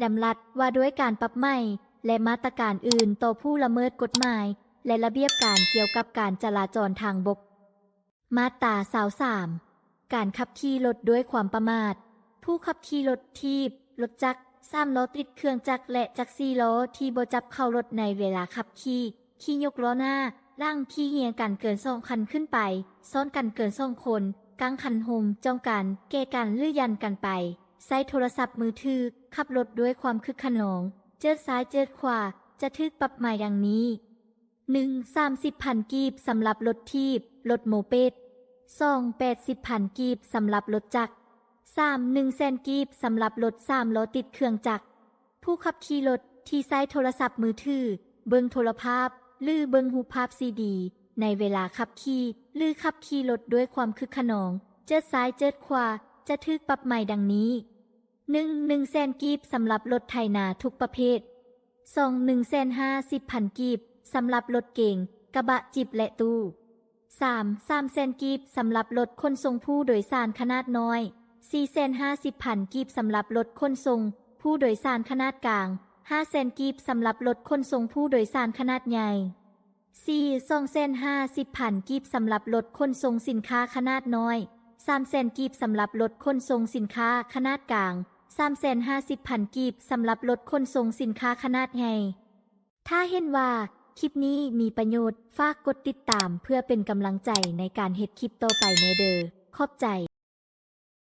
ດຳລັດວ່າດ້ວຍການປັບໃໝ ແລະ ມາດຕະການອື່ນຕໍ່ຜູ້ລະເມີດກົດໝາຍ ແລະ ລະບຽບການກ່ຽວກັບການຈະລາຈອນທາງບົກ. ມາດຕາຊາວສາມ ການຂັບຂີ່ລົດດ້ວຍຄວາມປະໝາດ. ຜູ້ຂັບຂີ່ລົດຖີບ, ລົດຈັກ, ສາມລໍ້ຕິດເຄື່ອງຈັກ ແລະ ຈັກສີ່ລໍ້ທີ່ບໍ່ຈັບເຂົ້າລົດໃນເວລາຂັບຂີ່, ຂີ່ຍົກລໍ້ໜ້າ, ຫຼັງ, ຂີ່ຮຽງກັນເກີນສອງຄັນຂຶ້ນໄປ, ຊ້ອນກັນເກີນສອງຄົນ, ກາງຄັນຮົ່ມ, ຈ້ອງກັນ, ແກ່ກັນ ຫຼື ຢັນກັນໄປ, ໃຊ້ໂທລະສັບມືຖື, ຂັບລົດດ້ວຍຄວາມຄຶກຂະນອງ, ເຈີດຊ້າຍເຈີດຂວາ, ຈະຖືກປັບໃໝດັ່ງນີ້. ໜຶ່ງ ສາມສິບພັນກີບ ສຳລັບລົດຖີບ, ລົດໂມເປດ. ສອງ ແປດສິບພັນກີບ ສຳລັບລົດຈັກ. ສາມ ໜຶ່ງແສນກີບ ສຳລັບລົດສາມລໍ້ຕິດເຄື່ອງຈັກ. ຜູ້ຂັບຂີ່ລົດທີ່ໃຊ້ໂທລະສັບມືຖື, ເບິ່ງໂທລະພາບ ຫຼື ເບິ່ງຮູບພາບຊີດີ ໃນເວລາຂັບຂີ່ ຫຼື ຂັບຂີ່ລົດດ້ວຍຄວາມຄຶກຂະນອງ, ເຈີດຊ້າຍເຈີດຂວາ, ຈະຖືກປັບໃໝດັ່ງນີ້. ໜຶ່ງ ໜຶ່ງແສນກີບ ສຳລັບລົດໄຖນາທຸກປະເພດ. ສອງ ໜຶ່ງແສນຫ້າສິບພັນກີບ ສຳລັບລົດເກັງ, ກະບະ, ຈິບ ແລະ ຕູ້. ສາມ ສາມແສນກີບ ສຳລັບລົດຂົນສົ່ງຜູ້ໂດຍສານຂະໜາດນ້ອຍ. ສີ່ແສນຫ້າສິບພັນກີບ ສຳລັບລົດຂົນສົ່ງຜູ້ໂດຍສານຂະໜາດກາງ. ຫ້າແສນກີບ ສຳລັບລົດຂົນສົ່ງຜູ້ໂດຍສານຂະໜາດໃຫຍ່. ສີ່ ສອງແສນຫ້າສິບພັນກີບ ສຳລັບລົດຂົນສົ່ງສິນຄ້າຂະໜາດນ້ອຍ. ສາມແສນກີບ ສຳລັບລົດຂົນສົ່ງສິນຄ້າຂະໜາດກາງ. ສາມແສນຫ້າສິບພັນກີບ ສຳລັບລົດຂົນສົ່ງສິນຄ້າຂະໜາດໃຫຍ່. ຖ້າເຫັນວ່າຄລິບນີ້ມີປະໂຫຍດ, ຝາກກົດຕິດຕາມເພື່ອເປັນກຳລັງໃຈໃນການເຮັດຄລິບຕໍ່ໄປແດ່ເດີ. ຂອບໃຈ.